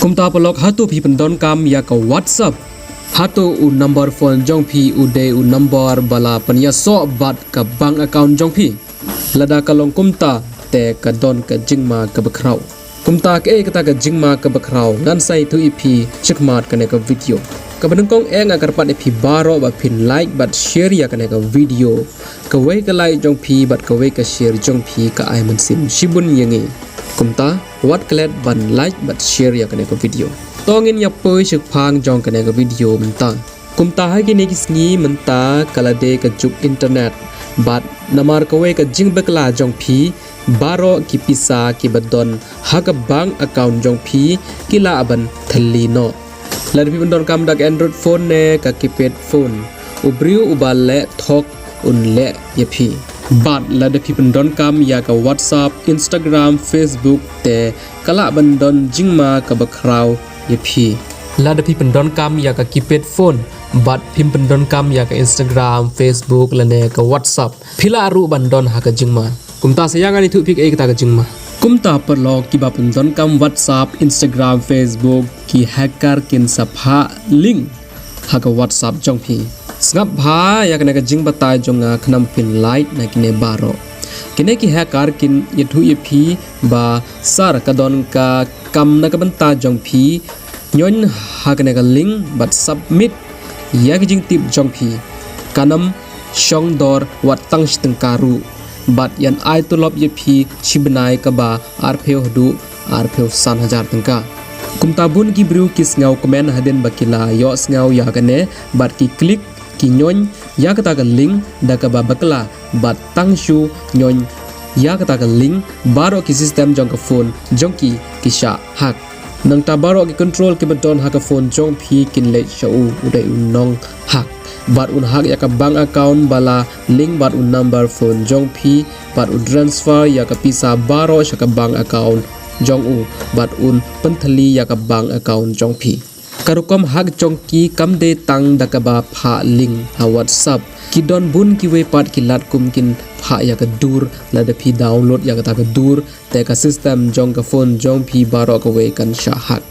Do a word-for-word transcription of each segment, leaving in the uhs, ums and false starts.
Kumta paralok, hato phi pyndonkam ïa ka WhatsApp? Hato u number phone jong phi u dei u number ba la pynïasoh bad ka bank account jong phi? Lada ka long kumta, te ka don ka jingma kaba khraw. Kumta kaei kata ka jingma kaba khraw, ngan sa ïathuh ïa phi shakhmat kane ka video. Kaba nyngkong eh nga kyrpad ïa phi baroh ba phin like bad share ïa kane ka video. Kawei ka like jong phi bad kawei ka share jong phi ka ai mynsiem shibun ïa ngi. Kumta, wat klet ban like bad share ïa kane ka video. To ngin ïa poi shaphang jong kane ka video mynta. Kumta ha kine ki sngi mynta ka la dei ka juk internet. Bad namar kawei ka jingbakla jong phi, baroh ki pisa kiba don ha ka bank account jong phi ki lah ban thylli noh. Lada phi pyndonkam da ka Android phone ne ka keypad phone, u briew uba leh thok un leh ïa phi. Bad lada phi pyndonkam ïa ka WhatsApp, Instagram, Facebook, te ka lah ban don jingma kaba khraw ïa phi. Lada phi pyndonkam ïa ka keypad phone bad phim pyndonkam ïa ka Instagram, Facebook lane ka WhatsApp, phi lah ruh ban don ha ka jingma. Kumta sa ïa ngan ïathuh ïa phi kaei kata ka jingma. Kumta paralok, kiba pyndonkam WhatsApp, Instagram, Facebook, ki hacker kin sa phah link ha ka WhatsApp jong phi. Sngap bha ïa kane ka jingbatai jong nga khnang phin lait na kine baroh. Kine ki hacker kin ïathuh ïa phi ba sar ka don ka kam na ka bynta jong phi, ñion ha kane ka link bad submit ïa ki jingtip jong phi. Kan ym shong dor wat tang shi tyngka ruh. Bad ïan ai tulop ïa phi shi bnai kaba arphew haduh arphew san hajar tyngka. Kumta bun ki briew ki sngew kmen hadien ba ki la ïohsngew ïa kane bad ki click, ki ñion ïa kata ka link da kaba bakla bad tang shu ñion ïa kata ka link, baroh ki system jong ka phone jong ki ki shah hack. Nangta baroh ki control kiba don ha ka phone jong phi kin leit sha u, u dei u nong hack. Bad un hack ïa ka bank account ba la link bad u number phone jong phi, bad un transfer ïa ka pisa baroh sha ka bank account jong u, bad un pynthylli ïa ka bank account jong phi. Ka rukom hack jong ki kam dei tang da kaba phah link ha WhatsApp. Ki don bun kiwei pat ki lad kum kin phah ïa ka dur, lada phi download ïa kata ka dur, te ka system jong ka phone jong phi baroh kawei kan shah hack.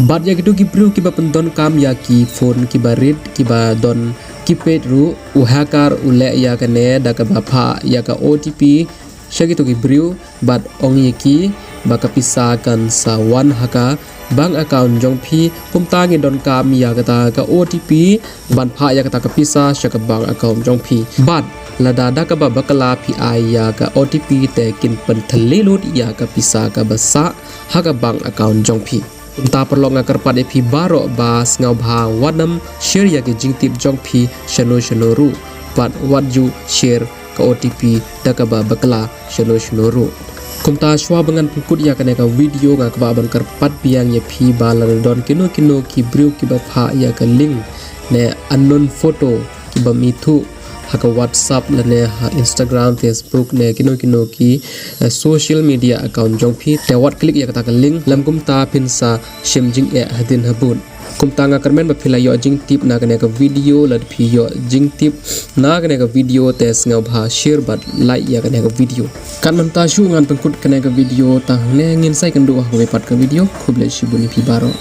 Bad ïa kito ki briew kiba pyndonkam ïa ki phone kiba rit, kiba don keypad ruh, u hacker u leh ïa kane da kaba phah ïa ka O T P sha kito ki briew bad ong ïa ki ba ka pisa kan sa wan ha ka bank account jong phi. Kumta ngi donkam ïa kata ka O T P ban phah ïa kata ka pisa sha ka bank account jong phi. Bad lada da kaba bakla phi ai ïa ka O T P, te kin pynthylli lut ïa ka pisa kaba sah ha ka bank account jong phi. Kumta paralok, nga kyrpad ïa phi baroh ba sngewbha wat nym share ïa ki jingtip jong phi shano shano ruh. Bad wat ju share ka O T P da kaba bakla shano shano ruh. Kumta shuwa ba ngan pynkut ïa kane ka video, nga kwah ban kyrpad biang ïa phi ba lada don kino kino ki briew kiba phah ïa ka link ne unknown photo kiba ym ithuh ha ka WhatsApp lane ha Instagram, Facebook ne kino kino ki, eh, social media account jong phi, te wat click ïa kata ka link, lym kumta phin sa shem jingeh hadien habud. Kumta nga kyrmen ba phi la ïoh jingtip na kane ka video. Lada phi ïoh jingtip na kane ka video, te sngewbha share bad like ïa kane ka video. Kan mynta shu ngan pynkut kane ka video, tang hangne ngin sa ïakynduh ha kawei pat ka video. Khublei shibun ïa phi baroh.